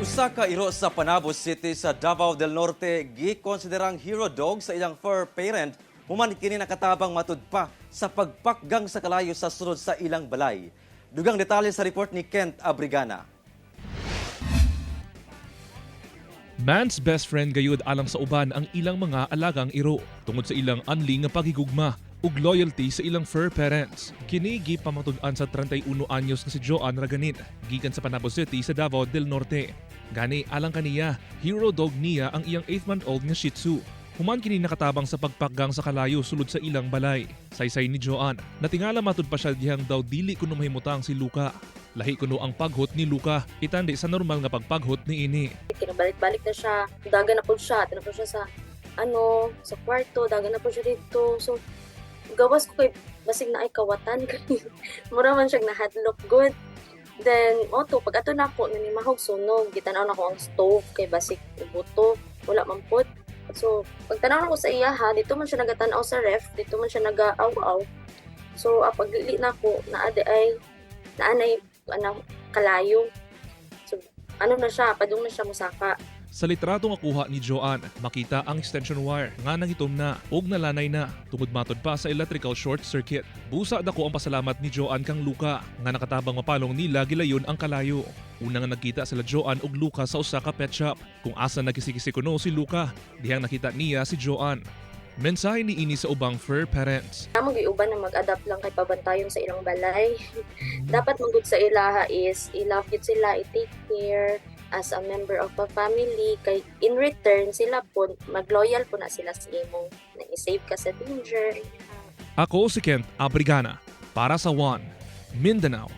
Usa ka iro sa Panabo City sa Davao del Norte gikonsiderang hero dog sa ilang fur parent human kini nakatabang matud pa sa pagpakgang sa kalayo sa sulod sa ilang balay. Dugang detalye sa report ni Kent Abrigana. Man's best friend gayud alang sa uban ang ilang mga alagang iro tungod sa ilang anli nga paghigugma ug loyalty sa ilang fur parents. Kini gipamatud-an sa 31 anyos nga si Joanne Raganin gikan sa Panabo City sa Davao del Norte. Gani alang kaniya, hero dog niya ang iyang 8-month-old nga Shih Tzu. Human kini nakatabang sa pagpakgang sa kalayo sulod sa ilang balay. Saysay ni Joanne, natingala matud pa siya dihang daw dili kuno mahimutang si Luca. Lahi kuno ang paghot ni Luca, itandi sa normal nga pagpaghot ni ini. Kinabalik-balik na siya, dagan na po siya, na po siya sa ano, sa kwarto, dagan na po siya dito. So gawas ko kay basig na ay kawatan kay mura man siya nahadlok good. Then mo to pag ato nako nanimahog sunog, gitanaw nako ang stove kay basig buto, wala man pud. So pagtanaw nako sa iya ha, dito man siya nagatanaw sa ref, dito man siya nagaaw-aw. So paglili nako naa di ay naanay ano kalayo. So ano na siya, padung na siya musaka. Sa litrato nga kuha ni Joanne, makita ang extension wire nga nangitom na ug nalanay na tungod matod pa sa electrical short circuit. Busa dako ang pasalamat ni Joanne kang Luca nga nakatabang mapalong nila gilayon ang kalayo. Una nga nagkita sila Joanne ug Luca sa usa ka pet shop kung asa nagkisikisi kuno si Luca dihang nakita niya si Joanne. Mensahe ni ini sa ubang fur parents. Amo uban na mag-adapt lang kay pabantayon sa ilang balay. Dapat magud sa ilaha is i-love gyud sila, i-take care as a member of a family kay in return sila po magloyal po na sila sa imo na i-save ka sa danger. Ako si Kent Abrigana para sa One Mindanao.